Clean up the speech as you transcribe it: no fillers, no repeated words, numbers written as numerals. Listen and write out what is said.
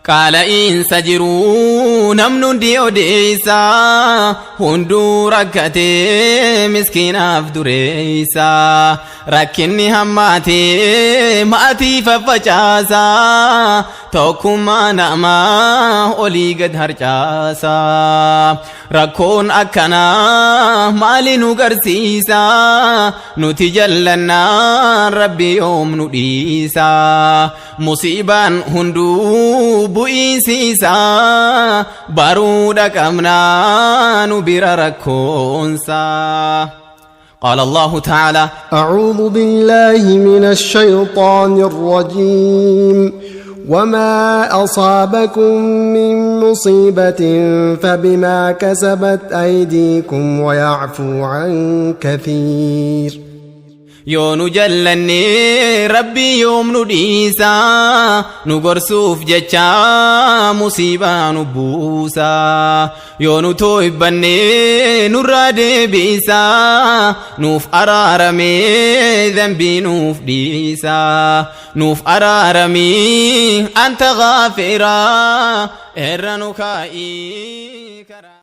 Qaala'iinsa jiruu namni hundi odeessa, hunduu rakkatee miskiinaaf dureessa. Rakkinni hammaatee maatii faffacaasa, tokkummaa namaa olii gad harcaasa. Rakkoon akkanaa maali nu garsiisa? Nuti jallannaan Rabbi yoom nu dhiisa? Musiibaan hunduu bu'iinsi isaa baruudha qabnaa nu bira rakkoonsaa. قال الله تعالى: أعوذ بالله من الشيطان الرجيم. وما أصابكم من مصيبة فبما كسبت أيديكم ويعفو عن كثير. Yoo nu jallanne Rabbi yoom nu dhiisa? Nu gorsuuf jecha musiibaa nu buusa. Yoo nu tooybanne nurraa deebisa, nuuf araarame dambii nuuf dhiisa. Nuuf araaramii anta gaafiraa, irra nu kaa'ii karaa.